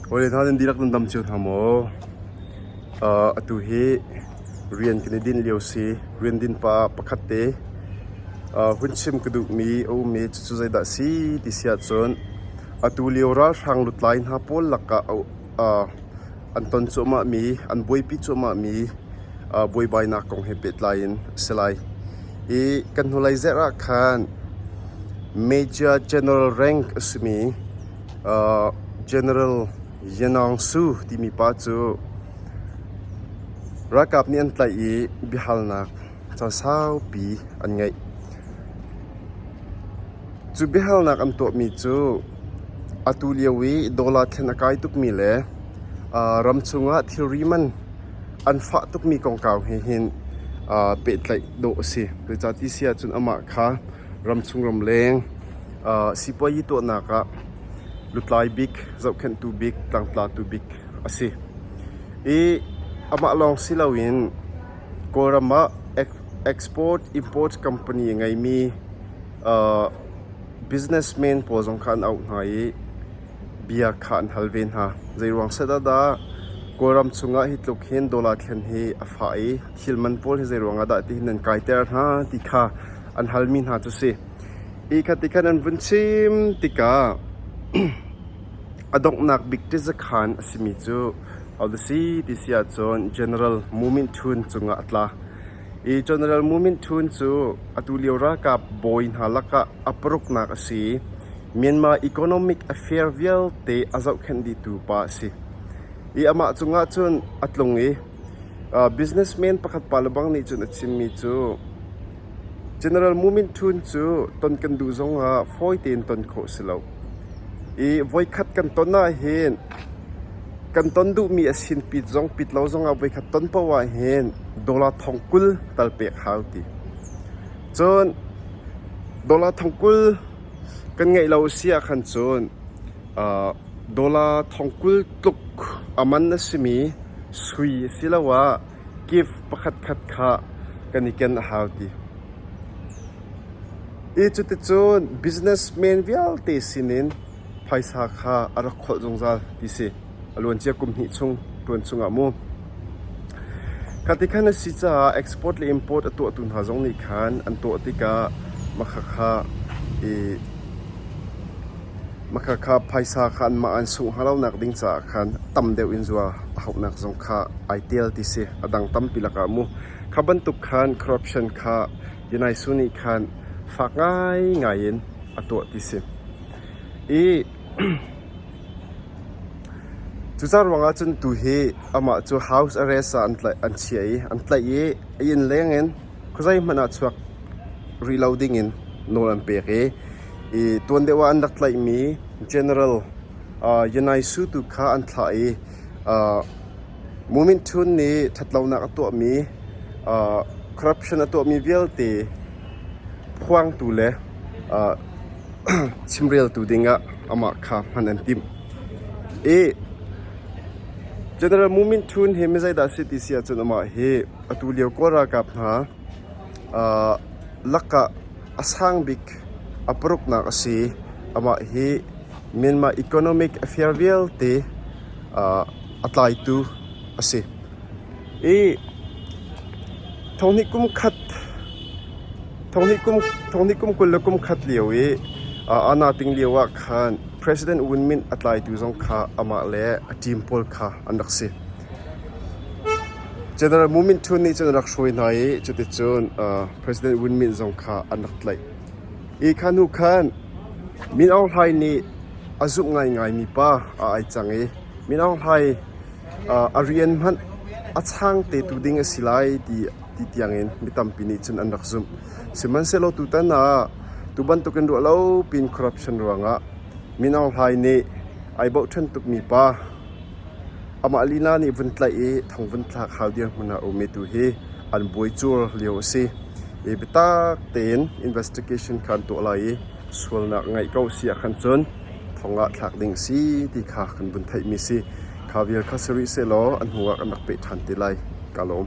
Hawile hna nan dihlak nan dam cio hna maw? Atu hi rian kan i dinh lio si. Rian din pah ah pakhat te hun chim ka duhmi a um i cucu zeidah a si ti si ahcun atu lio ralhrang lutlai hna pawl lakah an ton cuahmahmi, an buaipi cuahmahmi buaibainak kong he pehtlai in a si lai. I kan hnulei zarh ah khan Major General rank a simi General Yanong Su timi pa cu ralkap nih an tlaih i biahalnak caan saupi an ngeih. Cu biahalnak an tuahmi cu atu lio i dollar thlen a kai tukmi le ramchung ah thilri man an fah tukmi kongkau he hin pehtlaih dawh a si. Zeicah ti si ahcun amah kha ramchung ramleng sipuazi tuahnak ah lutlai bik, zohkhenhtu bik, tlangtlatu bik a si. I amah lawng si loin Kawlram ah export import company a ngeimi businessman pawl zong kha an auh hna i bia kha an hal ve hna. Zeiruang set ah dah Kawlram chungah hi tluk hin dollar thlen hi a fah i thil man pawl hi zeiruang ah dah tihin nan kaiter hna ti kha an halmi hna cu si. Hi kha ti khan an vun chim tikah a donghnak bik ṭizakhan a simi cu hodah si ti si ahcun General Mu Myint Htun cungah a tla. I General Mu Myint Htun cu atu lio ralkap bawi hna lakah a paruknak a si i Myanmar economic affair vialte a zohkhenh dihtu pa a si. I amah cungah cun a tlung i businessman pakhat pa lebang nih cun a chimmi cu General Mu Myint Htun cu ton kan duh zongah fawi tein ton khawh a si lo. I voikhat kan ton ahhin kan ton duhmi a sin pit zong pit lo zongah voikhat ton paoh ahhin dollar thong 20 tal pek hau ti. Cun dollar thong 20 kan ngeih lo a si ahkhan cun dollar thong 20 tluk a man a simi sui asiloah gift pakhatkhat kha kan i ken a hau ti. I cuticun businessman vialte sinin phaisa kha a rak kholh zungzal ti si. A luancia kum hnih chung tuan chungah mu. Khati khan a si caah export le import a tuahtu hna zong nih khan an tuah tikah makha kha i makha kha phaisa kha anmah an sungh hnga lonak ding caah khan tam deuh in zua a hauhnak zong kha ai tel ti si. A dang tampi lakah mu. Kha bantuk khan corruption kha Yunaisu nih khan fak ngaingai in a tuah ti si. I cucaah ruangah cun tu hi amah cu house arrest ah an tlaih an chiah i an tlaih i a inn leng in khuazei hmanh ah chuak rih lo ding in nawl an pek i i tuan deuh ah an rak tlaihmi General uh, Yunaisu tu kha an thlah i uh, Mu Myint Htun nih ṭhatlonak a tuahmi uh, corruption a tuahmi vialte phuangtu le uh, chimreltu dingah amah kha hman an timh. I General Mu Myint Htun hi mi zeidah a si ti si ahcun amah hi atu lio Kawl ralkap hna uh, lakah a sang bik a paruknak a si. Amah hi Myanmar economic affair vialte uh, a tlaitu a si. I thonghnih kum khat thonghnih kum 20 le kum khat lio i aa ting lio ah khan President Win Myint a tlaitu zong kha amah le a team pawl kha an rak si. General Mu Myint Htun nih cun a rak hruai hna i cuticun President Win Myint zong kha an rak tlaih. I kha hnu khan Min Aung Hlaing nih a zumh ngaingaimi pa a ai cang i Min Aung Hlaing a rian hmanh a chang tetu ding a si lai ti ti tiangin mi tampi nih cun an rak zumh. Sihmanhsehlaw tutan ah tu bantukin ruah lo pin corruption ruangah Min Aung Hlaing nih ai bochan tukmi pa amah lila nih vun tlaih i thong vun thlak hau dirhmun ah a um i tu hi an buai cur lio a si. I biatak tein investigation kha an tuah lai i sualnak ngeih ko si ahkhan cun thong ah thlak ding a si ti kha kan vun theihmi si. Kha vial kha si rih sehlaw a hnu ah kan rak peh ṭhan te lai. Ka lawm.